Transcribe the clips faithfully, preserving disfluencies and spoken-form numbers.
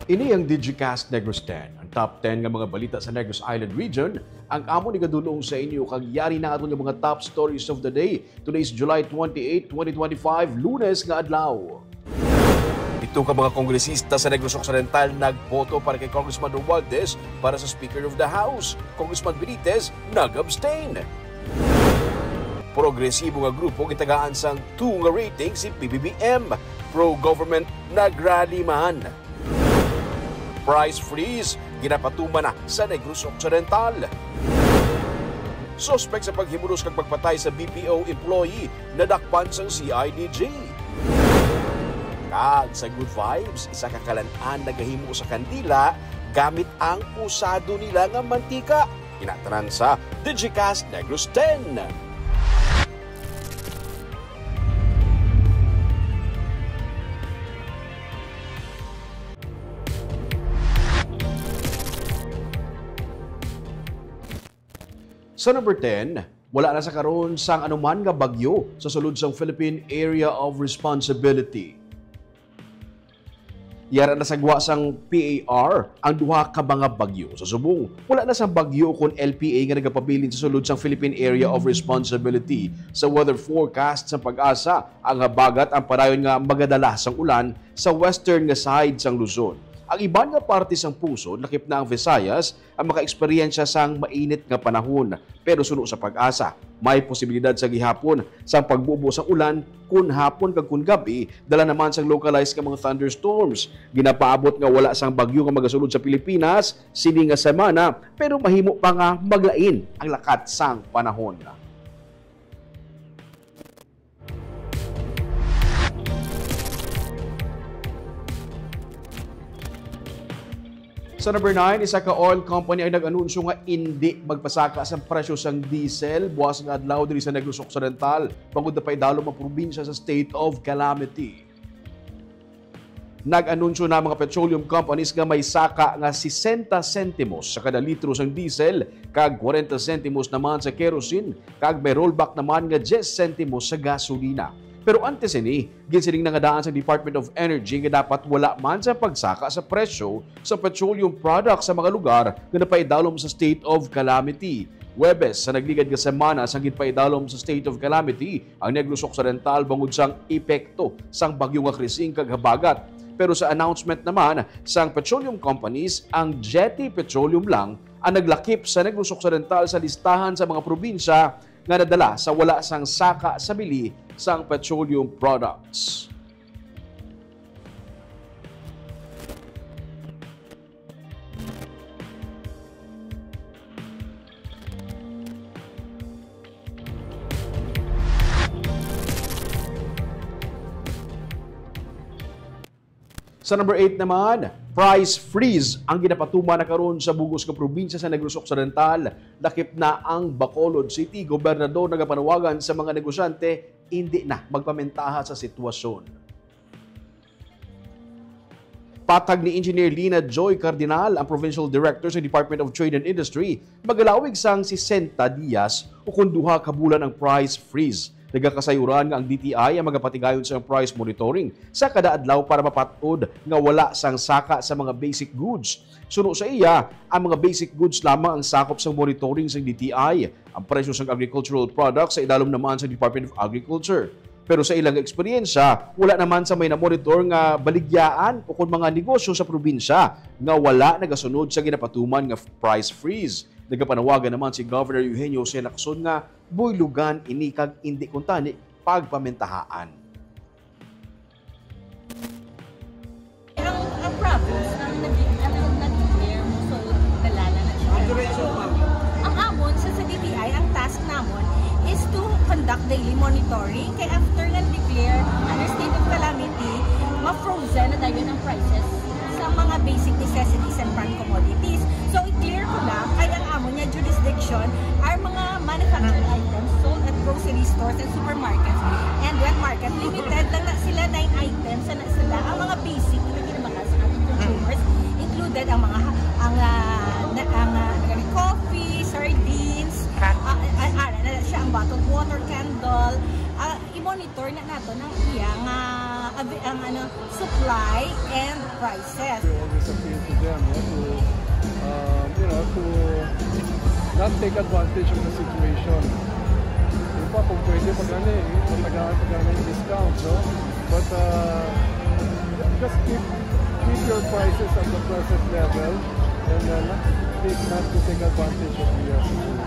Ini ang Digicast Negros ten, ang top ten nga mga balita sa Negros Island Region, ang amon igadulong sa inyo, kag yari na aton nga mga top stories of the day. Today is July twenty-eight, twenty twenty-five, Lunes nga adlaw. Pito ka mga kongresista sa Negros Occidental nagboto para kay Congressman Romualdez para sa Speaker of the House. Congressman Benitez nag-abstain. Progresibo nga grupo gitagaan sang two nga rating si P B B M. Pro-government nagrally man. Price freeze ginapatuman na sa Negros Occidental. Suspek sa paghimulos kag pagpatay sa B P O employee nadakpan sang C I D G. Kag sa Good Vibes, isa ka kalan-an nagahimo sa kandila gamit ang usado nila nga mantika. Ina tanan sa Digicast Negros ten. Sa number ten, wala na sa karon sang anuman nga bagyo sa sulod sang Philippine Area of Responsibility. Yara na sa gwa sang P A R ang duha ka mga bagyo. Sa subong, wala na sang bagyo ukon L P A nga nagapabilin sa sulod sang Philippine Area of Responsibility. Sa weather forecast sang PAGASA, ang habagat ang padayon nga magadala sang ulan sa western nga side sang Luzon. Ang iban nga parte sang pusod, lakip na ang Visayas, ang makaeksperyensya sang mainit nga panahon. Pero suno sa PAGASA, may posibilidad sa gihapon sang pagbubo sang ulan kun hapon kag kun gab-i, dala naman sang localized nga mga thunderstorms. Ginapaabot nga wala sang bagyo nga magasulod sa Pilipinas sini nga semana, pero mahimo pa nga maglain ang lakat sang panahon. Sa number nine, isa ka oil company ang nag-anunsyo nga indi magpasaka sa presyo sang diesel buwas nga adlaw diri sa Negros Occidental, bangod napaidalom ang probinsya sa state of calamity. Nag-anunsyo na ang mga petroleum companies nga may saka nga sesenta sentimos sa kada litro sang diesel kag kwarenta sentimos naman sa kerosene, kag may rollback naman nga diyes sentimos sa gasolina. Pero antes sini, ginsiling na nga daan sa Department of Energy nga dapat wala man sa pagsaka sa presyo sa petroleum products sa mga lugar nga napaidalom sa state of calamity. Huwebes sa nagligad nga semana sang ginpaidalom sa state of calamity ang Negros Occidental bangod sang epekto sang bagyo nga Krising kag habagat. Pero sa announcement naman sang petroleum companies, ang Jetty Petroleum lang ang naglakip sa Negros Occidental sa listahan sa mga probinsya nga nadala sa wala sang saka sa bili sang petroleum products. Sa number eight naman, price freeze ang ginapatuman na karon sa bug-os nga probinsya sa Negros Occidental, lakip na ang Bacolod City. Gobernador nagapanawagan sa mga negosyante, indi na magpamentaha sa sitwasyon. Patag ni Engineer Lina Joy Cardinal, ang Provincial Director sa Department of Trade and Industry, magalawig sang sesenta diyas o kon duha ka bulan ang price freeze. Nagakasayuran nga ang D T I ang magapatigayon sa price monitoring sa kada adlaw para mapat-od nga wala sang saka sa mga basic goods. Suno sa iya, ang mga basic goods lamang ang sakop sang monitoring sang D T I. Ang presyo sang agricultural products sa idalom naman sa Department of Agriculture. Pero sa ilang eksperyensya, wala naman sa may namonitor nga baligyaan o kon mga negosyo sa probinsya nga wala nagasunod sa ginapatuman nga price freeze. Nagapanawagan naman si Governor Eugenio Jose Lacson nga buylogan ini kag indi kuntani pagpamentahaan. Ang, ang province ang nag-, ang nag-declare mo, so, dalala na siya. Ang amon, sa, sa D T I, ang task namon is to conduct daily monitoring. Kay after nga declare under state of calamity, ma-frozen na dayon ang prices sa mga basic necessities and prime commodities. So, i-clear ko lang, kay ang amon nga jurisdiction are mga manufactured items sold at grocery stores and supermarkets and wet market. Limited lang na sila, nine items na sila. Ang mga basic na ginamahal sa ating consumers, included ang mga, ang, ah, na, ang, ah, coffee, sardines, ah, ah, ah, na siya, ang bottled water, candle. Ah, i-monitor na nato ang iyang, ah, Abi ang ano, supply and prices. We always appeal to them, no, to, um, you know, to not take advantage of the situation. Yung pa, kung pwede, pag ano eh, matagaan, tagaan yung discount, no? But uh, just keep, keep your prices at the present level and uh, not, take, not to take advantage of the uh, situation.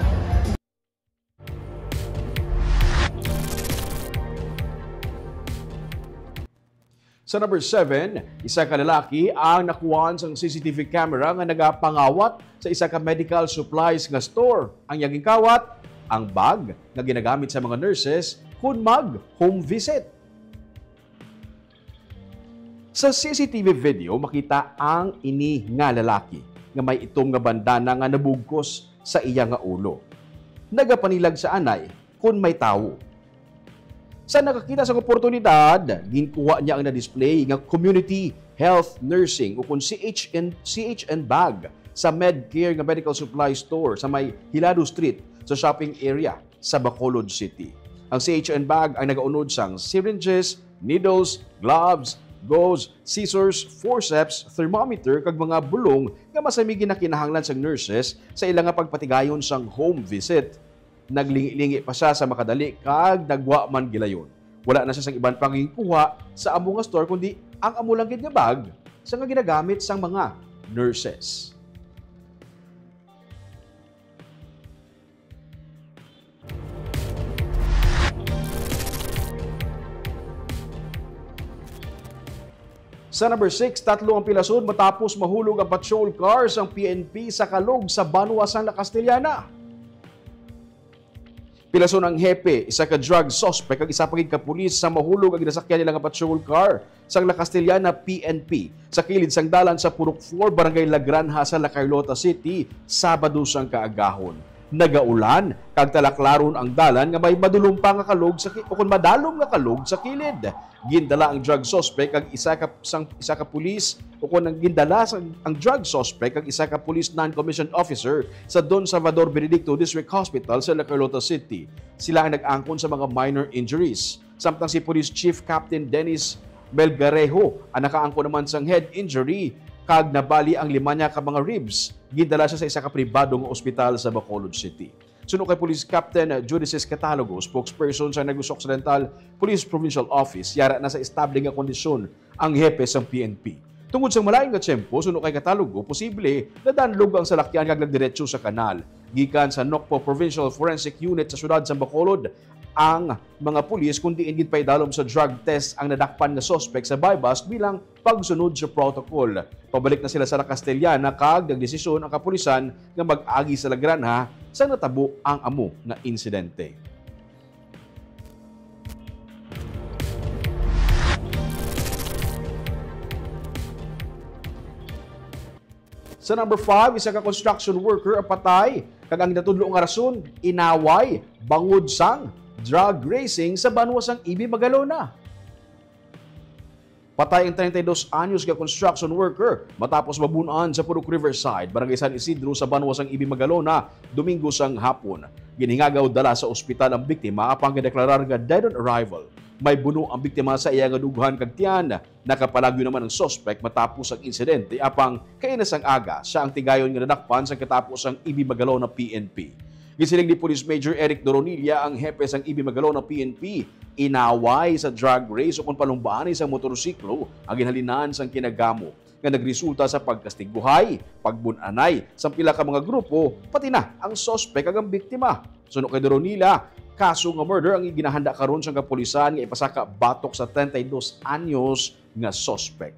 Sa number seven, isa ka lalaki ang nakuhaan sang C C T V camera nga nagapangawat sa isa ka medical supplies nga store. Ang iyang gikawat, ang bag nga ginagamit sa mga nurses kon mag-home visit. Sa C C T V video, makita ang ini nga lalaki nga may itom nga bandana nga nabugkos sa iya nga ulo. Nagapanilag sa anay kon may tawo. Sa nakakita sang oportunidad, ginkuha niya ang na-display nga community health nursing ukon C H N, C H N bag sa Medcare nga medical supply store sa may Hilado Street sa shopping area sa Bacolod City. Ang C H N bag ang nagaunod sang syringes, needles, gloves, gauze, scissors, forceps, thermometer kag mga bulong nga masami ginakinahanglan sang nurses sa ila nga pagpatigayon sang home visit. Naglingi-lingi pa sia sa makadali kag nagwa man gilayon. Wala na sia sang iban pang ginkuha sa amo nga store kundi ang amo lang gid nga bag sa nga ginagamit sang mga nurses. Sa number six, tatlo ang pilason matapos mahulog ang patrol car sang P N P sa Kalog sa banwa sang La Castellana. Pilason ang hepe, isa ka drug suspect, kag isa pa gid ka pulis sa mahulog ang ginasakyan nila nga patrol car sang La Castellana P N P sa kilid sang dalan sa Purok four, Barangay La Granja sa La Carlota City, Sabado sang kaagahon. Nagaulan kag talaklaron ang dalan nga may madulom pa nga kalog sa ki-, ukon madalom nga kalog sa kilid. Gindala ang drug suspect kag isa ka sang isa ka pulis, ukon ang gindala sang ang drug suspect kag isa ka police non-commissioned officer sa Don Salvador Benedicto District Hospital sa La Carlota City. Sila ang nag-angkon sa mga minor injuries. Samtang si Police Chief Captain Dennis Melgarejo ang nakaangkon naman sang head injury kag nabali ang lima niya ka mga ribs. Gindala siya sa isa ka pribado nga ospital sa Bacolod City. Suno kay Police Captain Judices Catalogo, spokesperson sa Negros Occidental Police Provincial Office, yara na sa estable nga kondisyon ang hepe sang P N P. Tungod sa malain nga tiyempo, suno kay Catalogo, posible nadanlog ang salakyan kag nagdiretso sa kanal. Gikan sa NOCPO Provincial Forensic Unit sa siyudad sa Bacolod ang mga pulis, kun diin ginpaidalom sa drug test ang nadakpan nga suspect sa buy-bust bilang pagsunod sa protocol. Pabalik na sila sa La Castellana kag nagdesisyon ang kapulisan nga mag-agi sa La Granja sa natabo ang amo nga insidente. Sa number five, isa ka construction worker ang patay kag ang ginatudlo nga rason, inaway bangod sang drag racing sa banwa sang Ibi, Magalona. Patay ang treinta y dos anyos nga construction worker matapos mabun-an sa Purok Riverside, Barangay San Isidro, sa banwa sang Ibi, Magalona, Domingo sang hapon. Ginhingagaw dala sa ospital ang biktima apang gideklarar nga dead on arrival. May buno ang biktima sa iya nga dughan kag tiyan. Nakapalagyo naman ang suspek matapos ang insidente, apang kaina sang aga siya ang tigayon nga nadakpan sa katapo sang Ibi, Magalona P N P. Gisiling ni Police Major Eric Doronilla, ang hepe sang Ibi, Magalona P N P, inaway sa drag race ukon palumbaan sa motorsiklo ang ginhalinan sang kinagamo nga nagresulta sa pagkastiguhay, pagbun-anay sang pila ka mga grupo, pati na ang suspek kag ang biktima. Suno kay Doronilla, kaso nga murder ang ginahanda karon sang kapulisan nga ipasaka batok sa treinta y dos anyos nga suspek.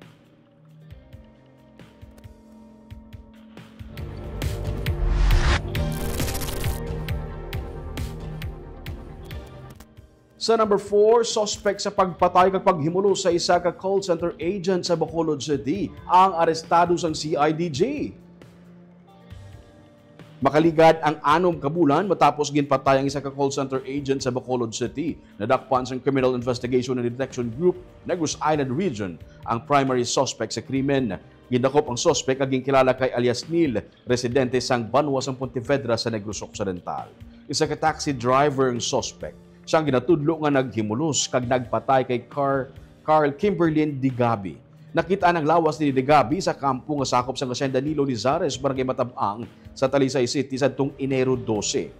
Sa number four, suspek sa pagpatay kag paghimulos sa isa ka call center agent sa Bacolod City ang arestado sang C I D G. Makaligad ang anom ka bulan matapos ginpatay ang isa ka call center agent sa Bacolod City. Nadakpan sang Criminal Investigation and Detection Group, Negros Island Region, ang primary suspect sa krimen. Gindakop ang suspect nga ginkilala kay alias Neil, residente sang banwa sang Pontevedra sa Negros Occidental. Isa ka taxi driver ang suspect. Siya ang ginatudlo nga naghimulos kag nagpatay kay Car Carl Kimberlin Digabi. Nakit-an ang lawas ni Digabi sa kampo nga sakop sang Hacienda Nilo Lizares, Barangay Matab-ang, sa Talisay City, sadtong Enero dose.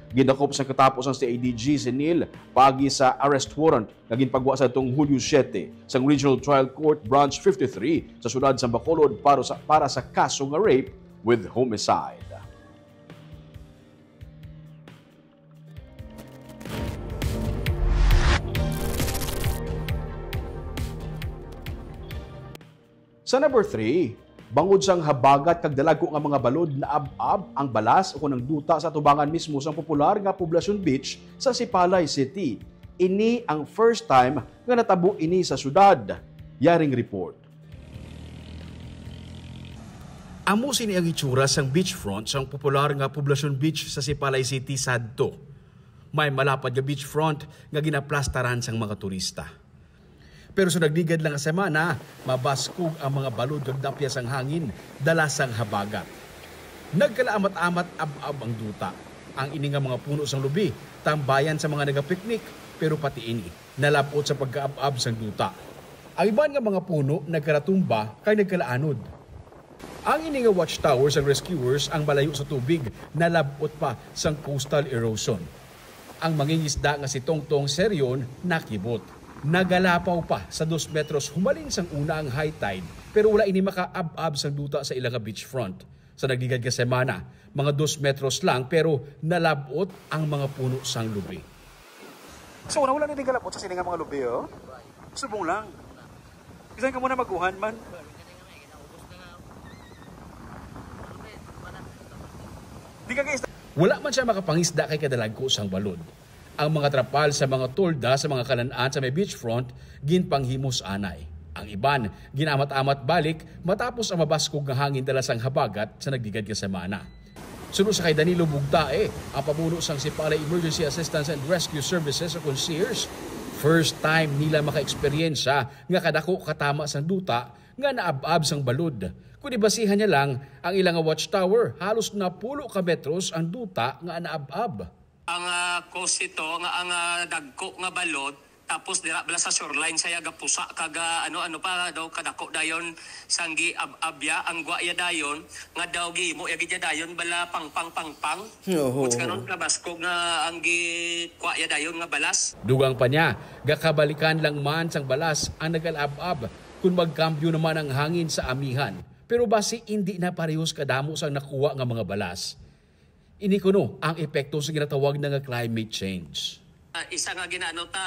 Gindakop sa katapos ang C I D G si Neil paagi sa arrest warrant nga ginpagwa sadtong Hulyo siete sang Regional Trial Court Branch fifty-three sa siyudad sang Bacolod para sa, para sa kaso nga rape with homicide. Sa number three, bangod sang habagat kag dalagko nga mga balod, naab-ab ang balas ukon ang duta sa atubangan mismo sang popular nga Poblacion Beach sa Sipalay City. Ini ang first time nga natabo ini sa syudad. Yaring report. Amo sini ang itsura sang beachfront sang popular nga Poblacion Beach sa Sipalay City sadto. May malapad nga beachfront nga ginaplastaran sang mga turista. Pero sa nagligad lang nga semana, mabaskog ang mga balod kag dapya sang hangin dala sang habagat. Nagkalaamat-amat ab-ab ang duta. Ang ini nga mga puno sang lubi, tambayan sa mga nagapiknik, pero pati ini nalab-ot sa pagkaab-ab sang duta. Ang iban nga mga puno nagkaratumba kag nagkalaanod. Ang ini nga watchtower sang rescuers ang malayo sa tubig, nalab-ot pa sang coastal erosion. Ang mangingisda nga si Tongtong Serion nakibot. Nagalapaw pa sa dos metros humalin sang una ang high tide, pero wala ini makaab-ab sang duta sa ila nga beachfront. Sa nagligad nga semana, mga dos metros lang, pero nalab-ot ang mga puno sang lubi. So, wala, wala na di galabot sa sini nga mga lubi, oh? Subong lang. Bisan ka muna maguhan man. Di ka kaisda. Wala man siya makapangisda kay kadalagko sang balod. Ang mga trapal sa mga tolda sa mga kalan-an sa may beachfront ginpanghimos anay. Ang iban, ginamat-amat balik matapos ang mabaskog nga hangin dala sang habagat sa nagligad nga semana. Suno sa kay Danilo Bugtae, ang pamuno sang Sipalay Emergency Assistance and Rescue Services o kon SEARS, first time nila makaeksperyensya nga kadako katama sang duta nga naab-ab sang balod. Kun ibasihan niya lang, ang ila nga watchtower, halos napulo ka metros ang duta nga naab-ab. Ang, ah, cause ito nga ang, ah, dagko nga balod, tapos dira bala sa shoreline saya gapusa kag, ah, ano, ano pa daw kadako dayon sang giab-abya ang gwaya dayon nga daw gihimo ya gid ya dayon bala pangpang pangpang. Oho, What's kanon oho. Kabaskog nga ang gikwa ya dayon nga balas. Dugang pa niya, gakabalikan lang man sang balas ang nagalab-ab kun magkambyo naman ang hangin sa amihan. Pero basi indi na parehos kadamo sang nakuha nga mga balas. Ini kuno ang epekto sa ginatawag na nga climate change. Ah, isa nga ginaano ta,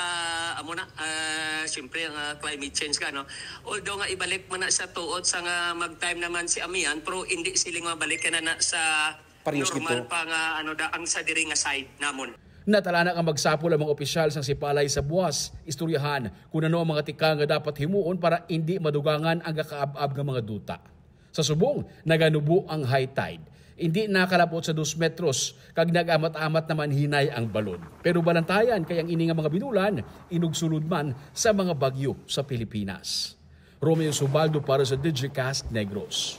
amo na, ah, siyempre, ang, ah, climate change ka, no? Although nga ibalik man na sa tuod sa nga mag-time naman si amihan, pero hindi sila mabalik ka na, na sa Parehas normal gito. Pa nga, ano da, ang sa diri nga side namon. Natalana nga magsapol ang mga opisyal sang Sipalay sa buwas, istoryahan kung ano ang mga tikang nga dapat himuon para indi madugangan ang gakaab-ab nga mga duta. Sa subong, naganubo ang high tide. Indi nakalapot sa dos metros, kag nag-amat-amat naman hinay ang balod. Pero balantayan kay ang ini nga mga binulan, inugsulod man sa mga bagyo sa Pilipinas. Romeo Subaldo para sa Digicast Negros.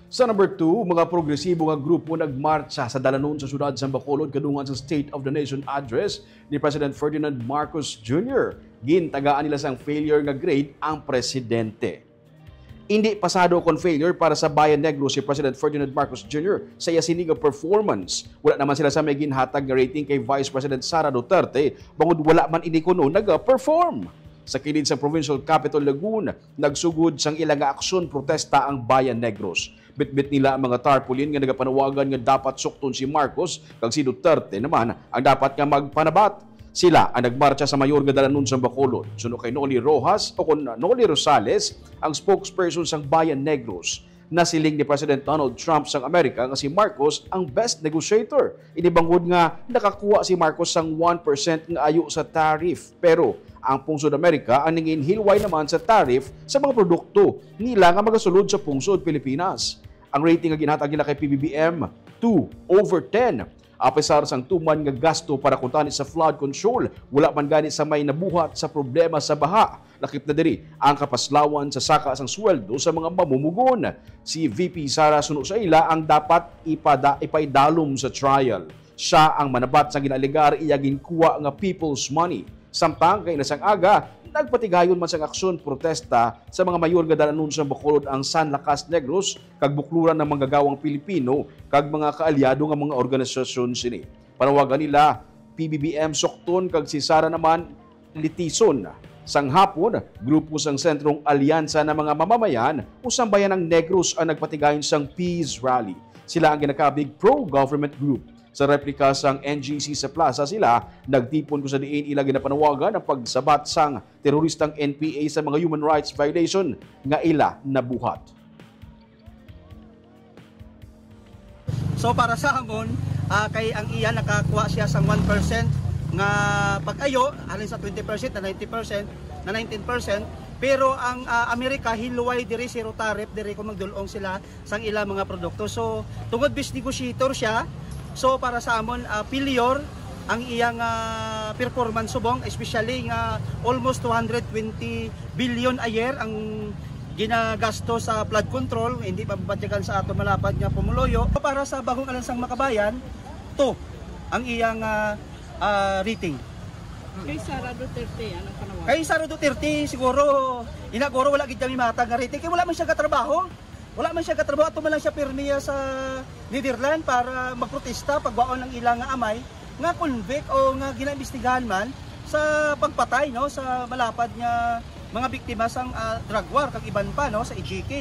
Sa number two, mga progresibo nga grupo nagmartsa sa dalanon sa siyudad sa Bacolod kadungan sa State of the Nation Address ni President Ferdinand Marcos Junior. Gintagaan nila sang failure nga grade ang presidente. Indi pasado kon failure para sa Bayan Negros si President Ferdinand Marcos Junior sa iya sini nga performance. Wala naman sila sa may ginhatag nga rating kay Vice President Sara Duterte, bangod wala man ini kuno nag-perform. Sa kilid sa Provincial Capitol Lagun, nagsugod sang ila nga aksyon protesta ang Bayan Negros. Bitbit nila ang mga tarpaulin nga nagapanawagan nga dapat sukton si Marcos, kag si Duterte naman ang dapat nga magpanabat. Sila ang nagmartsa sa mayor nga dalanon sa Bacolod. Suno kay Noli Rojas o kon Noli Rosales, ang spokesperson sang Bayan Negros, nasiling ni President Donald Trump sang Amerika nga si Marcos ang best negotiator. Ini bangod nga nakakuha si Marcos sang one percent nga ayo sa tariff. Pero ang pungsod Amerika ang nanginhilway naman sa tariff sa mga produkto nila nga magasulod sa pungsod Pilipinas. Ang rating nga ginhatag nila kay P B B M, two over ten. Apisar sang tuman nga gasto para kuntani sa flood control, wala man gani sa may nabuhat sa problema sa baha. Lakip na diri ang kapaslawan sa saka sang sweldo sa mga mamumugon. Si V P Sara suno sa ila ang dapat ipada-, ipaidalom sa trial. Siya ang manabat sa ginaalegar iya ginkuha nga people's money. Samtang kay nasang aga, nagpatigayon man sang aksyon protesta sa mga mayor nga dalanon sa Bacolod ang San Lakas Negros kag Bukluran ng Manggagawang Pilipino kag mga kaalyado nga mga organisasyon sini. Panawagan nila, P B B M Sokton kag si Sara naman Litison. Sang hapon, grupo sang Sentrong Alyansa ng mga Mamamayan o Sambayanang Negros ang nagpatigayon sang peace rally. Sila ang ginakabig pro-government group. Sa replika sang N G C sa plaza sila nagtipon, kung sa diin ila ginapanawagan ang pagsabat sang teroristang N P A sa mga human rights violation nga ila nabuhat. So, para sa amon, ah, kay ang iya nakakuha siya sang one percent nga pag-ayo, halin sa twenty percent na ninety percent, na nineteen percent, pero ang, ah, Amerika hiluway diri, zero tariff diri kung magdulong sila sang ila mga produkto. So, tungod bis negotiator siya, so para sa amon, ah, failure ang iyang, ah, performance subong, especially nga almost two hundred twenty billion a year ang ginagasto sa flood control, hindi mababatyagan sa ato malapad nga pumuluyo. Para sa Bagong Alansang Makabayan, two ang iyang, ah, ah, rating. Kay Sara Duterte, anong panawagan? Kay Sara Duterte, siguro, inaguro wala gid kami matag nga rating. Kay wala man siya katrabaho. Wala man siya katrabaho. Ato man lang siya pirmiya sa Netherlands para magprotesta, pagwaon ang ilang nga amay nga convict o nga ginaimbestigahan man sa pagpatay, no, sa malapad nga mga biktima sang, ah, drug war kag iban pa, no, sa E J K.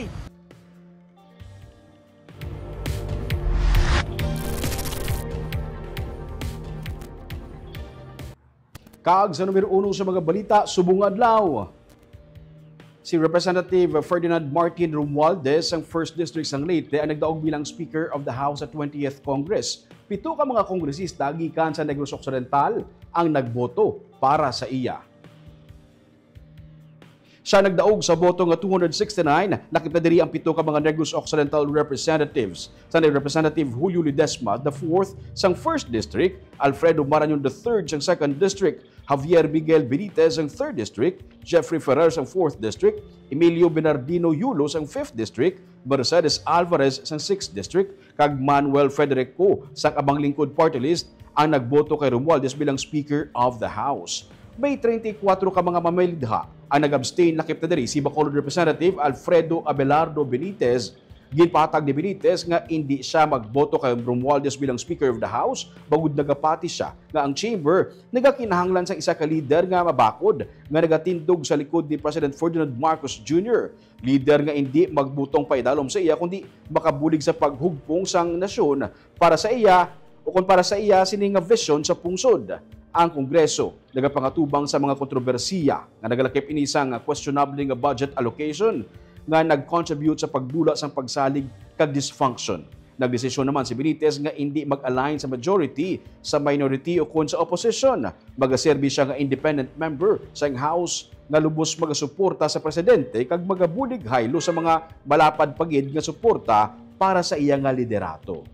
Kag sa numero uno sa mga balita subong nga adlaw, si Representative Ferdinand Martin Romualdez sang First District sang Leyte ang nagdaog bilang Speaker of the House sa twentieth Congress. Pito ka mga kongresista gikan sa Negros Occidental ang nagboto para sa iya. Siya nagdaog sa boto nga two hundred sixty-nine, lakip na diri ang pito ka mga Negros Occidental representatives, sa ni Representative Julio Ledesma the fourth sang First District, Alfredo Marañon the third sang Second District, Javier Miguel Benitez sang Third District, Jeffrey Ferrer sang Fourth District, Emilio Bernardino Yulo sang Fifth District, Mercedes Alvarez sang Sixth District, kag Manuel Frederico sang Abang Lingkod Party List ang nagboto kay Romualdez bilang Speaker of the House. May treinta y cuatro ka mga mamilidha ang nag-abstain, lakip na diri si Bacolod Representative Alfredo Abelardo Benitez. Ginpatag ni Benitez nga indi siya magboto kay Romualdez bilang Speaker of the House, bangod nagapati siya nga ang chamber nagakinahanglan sang isa ka lider nga mabakod, nga nagatindog sa likod ni President Ferdinand Marcos Junior. Lider nga indi magbutong paidalom sa iya, kundi makabulig sa paghugpong sang nasyon para sa iya, o kon para sa iya sini nga vision sa pungsod. Ang Kongreso nagapangatubang sa mga kontrobersiya nga nagalakip ini sang questionable nga budget allocation nga nag-contribute sa pagdula sang pagsalig kag dysfunction. Nagdesisyon naman si Benitez nga indi mag-align sa majority, sa minority, o kon sa opposition. Magaserbi siya nga independent member sa House nga lubos magasuporta sa presidente kag magabulig haylo sa mga malapad pa gid nga suporta para sa iya nga liderato.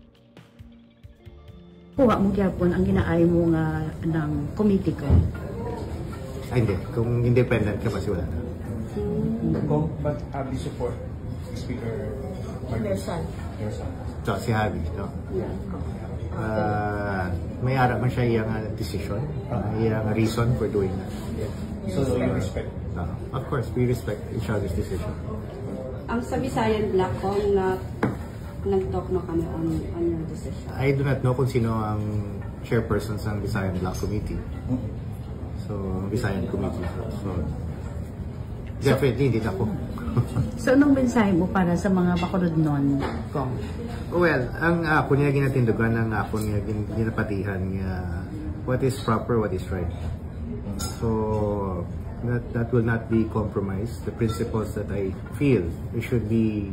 Kuha mo gyapon ang ginaay mo nga ng committee ko. Ay, hindi. Kung independent ka, mas wala na. Kung ba't abi support si Speaker Martin? Understand. Understand. So, si Javi, no? Ah, may ara man siya iyang ah, decision, iyang reason for doing that. So, you respect? Ah, of course, we respect each other's decision. Ang sa Visayan Black Kong na nag-talk na kami on, on your decision. I do not know kung sino ang chairperson sa Visayan Black Committee. So, Visayan Committee. So, definitely, hindi na ako. So, anong mensahe mo para sa mga Bacolodnon, Kong? Well, ang ako niya ginatindugan, ang ako niya gin- ginapatihan niya what is proper, what is right. So, that, that will not be compromised. The principles that I feel should be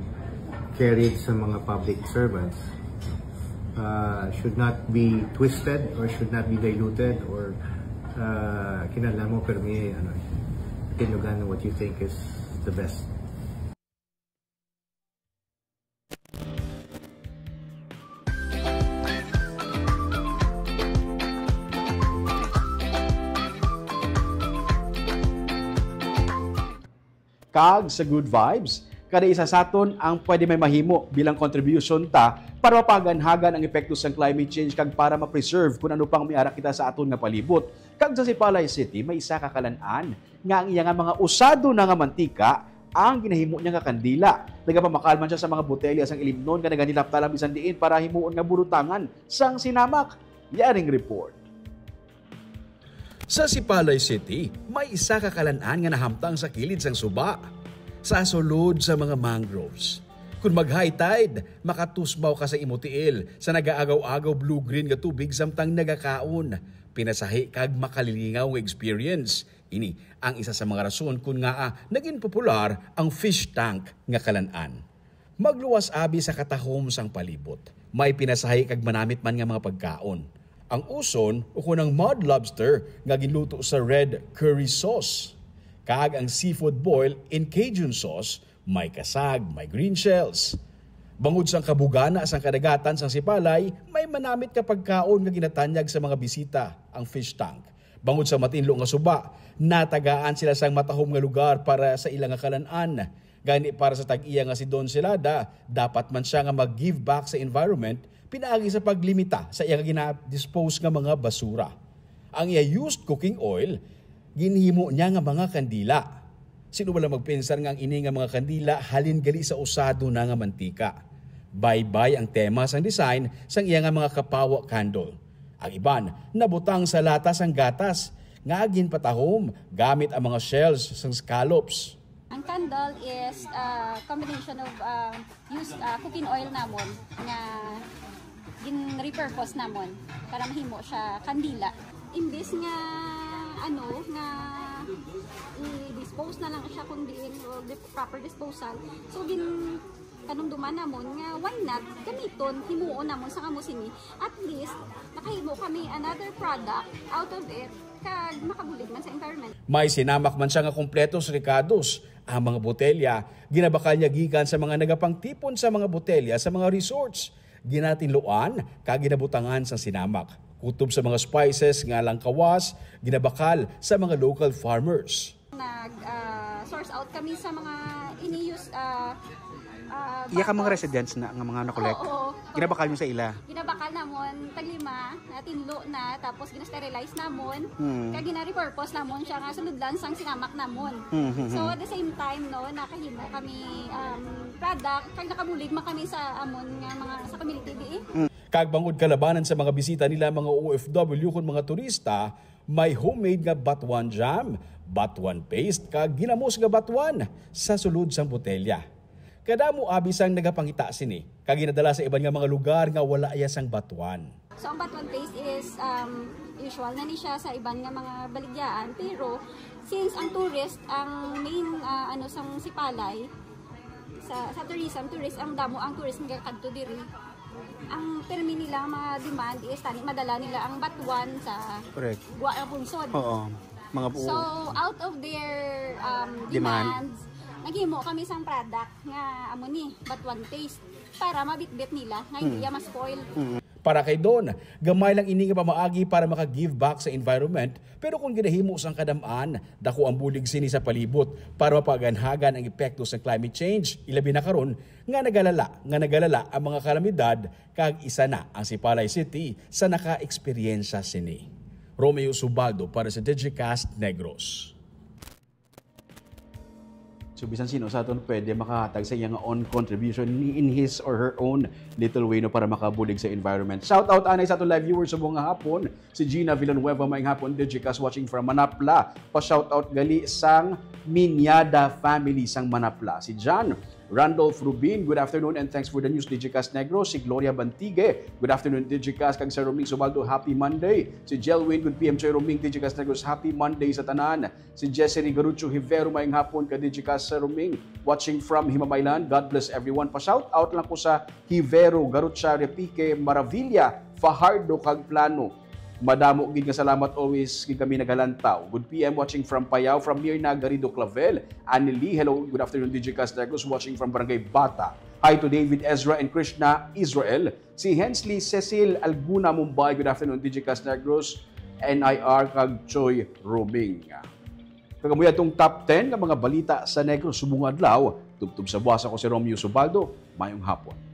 carried sa mga public servants uh, should not be twisted or should not be diluted or uh, kinahanglan mo permi ano, tindugan what you think is the best. Kag sa good vibes, kada isa sa aton ang pwede may mahimo bilang contribution ta para mapaganhagan ang epekto sang climate change kag para ma-preserve kun ano pang may ara kita sa aton nga palibot. Kag sa Sipalay City, may isa ka kalan-an nga ang iya nga mga usado na nga mantika ang ginahimo niya nga kandila. Nagapamakalman siya sa mga botelya sang ilimnon nga naganilapta lang bisan diin para himuon nga burutangan sang sinamak. Yaring report. Sa Sipalay City, may isa ka kalan-an nga nahamtang sa kilid sang suba, sa sulod sa mga mangroves. Kung mag-high tide, makatusbaw ka sa imo tiil sa nagaagaw-agaw blue-green nga tubig samtang nagakaon. Pinasahi kag makalilingaw nga experience. Ini ang isa sa mga rason kon ngaa naging popular ang fish tank nga kalan-an. Magluwas abi sa katahom sang palibot. May pinasahi kag manamit man nga mga pagkaon. Ang uson ukon ang mud lobster nga ginluto sa red curry sauce, kag ang seafood boil in Cajun sauce, may kasag, may green shells. Bangod sang kabugana sang kadagatan sang Sipalay, may manamit nga pagkaon nga ginatanyag sa mga bisita, ang fish tank. Bangod sa matinlo nga suba, natagaan sila sang matahom nga lugar para sa ila nga kalan-an. Gani, para sa tag-iya nga si Don Celada, dapat man sia nga mag-give back sa environment pinaagi sa paglimita sa iya nga gina-dispose nga mga basura. Ang iya used cooking oil, ginhimo niya nga mga kandila. Sino bala magpensar nga ang ini nga mga kandila halin gali sa usado na nga mantika? Baybay ang tema sang design sang iya nga mga kapawa candle. Ang iban nabutang sa lata sang gatas nga ginpatahom gamit ang mga shells sang scallops. Ang candle is a combination of, ah, use, ah, cooking oil namon nga gin-repurpose namon para mahimo siya kandila. Imbis nga, ano, nga i-dispose na lang siya kung diin o di-, proper disposal. So, gin-, kanumduman namon nga why not gamiton, himuon namon sa kamo sini. At least, nakahimo kami another product out of it, kag makabulig man sa environment. May sinamak man siya nga kompleto sa rekados. Ang mga botelya, ginabakal niya gikan sa mga nagapangtipon sa mga botelya sa mga resorts. Ginatinluan kag ginabutangan sa sinamak. Kutob sa mga spices nga langkawas, ginabakal sa mga local farmers. Nag, ah, source out kami sa mga ini-use, ah, ah, Iya ka mga bottles. Residents na nga mga na-collect? Oo, oo. Ginabakal niyo sa ila? Ginabakal namon, taglima, natinlo na, tapos gina-sterilize namon, Hmm. kag gina-repurpose namon siya nga sulod lang sang sinamak namon. Hmm, hmm, So, hmm. at the same time, no, nakahimo kami, um, product, kag nakabulig man kami sa amon nga mga, sa community, di eh. Hmm. Kag bangod kalabanan sa mga bisita nila, mga O F W, kun mga turista, may homemade nga batuan jam, batuan paste, kag ginamos nga batuan sa sulod sang botelya. Kadamo abi sang nagapangita sini, kag ginadala sa iban nga mga lugar nga wala iya sang batuan. So, ang batuan paste is, um, usual na ni siya sa iban nga mga baligyaan, pero since ang tourist, ang main, ah, ano, sang Sipalay, sa, sa tourism, tourist, ang damo ang tourist nga kadto diri. Ang pirmi nila mga demand is tani madala nila ang batuan sa Correct. Gwa nga pungsod. Oo. Mga buo. So, out of their, um, Demand. Demands, naghimo kami sang product nga amo ni, batuan paste, para mabitbit nila nga hindi Hmm. iya ma-spoil. Hmm. Para kay Don, gamay lang ini nga pamaagi para maka-give back sa environment, pero kung ginahimo sang kadam-an, dako ang bulig sini sa palibot para mapaganhagan ang epekto sa climate change, ilabi na karon nga nagalala, nga nagalala ang mga kalamidad, kag isa na ang Sipalay City sa naka-eksperyensya sini. Romeo Subaldo para sa Digicast Negros. So, bisan sino sa aton pwede makahatag sa iya nga own contribution in his or her own little way, no, para makabulig sa environment. Shout out anay sa aton live viewers subong nga hapon, si Gina Villanueva, maayong hapon, Digicast watching from Manapla. Pa-shout out gali sang Minyada family sang Manapla. Si John Randolph Rubin, good afternoon and thanks for the news, Digicast Negros. Si Gloria Bantigue, good afternoon, Digicast. Kag Sir Roming Subaldo, happy Monday. Si Jelwin, good P M, Sir Roming, Digicast Negros, happy Monday sa tanan. Si Jesse Rigarucho Hivero, maayong hapon ka Digicast, Sir Roming. Watching from Himamaylan. God bless everyone. Pa-shout out lang ko sa Hivero, Garucha, Repique, Maravilla, Fajardo, kag Plano. Madamo gid nga salamat, always gid kami nagalantaw. Good P M watching from Payao, from Mirna Garrido Clavel. Annie Lee, hello, good afternoon, Digicast Negros, watching from Barangay Bata. Hi to David, Ezra, and Krishna Israel. Si Hensley Cecil Alguna, Mumbai, good afternoon, Digicast Negros, N I R, kag Choi Roming. Kag amo atong top ten nga mga balita sa Negros subong nga adlaw. Tubtob sa buwas, ako si Romeo Subaldo. Mayong hapon.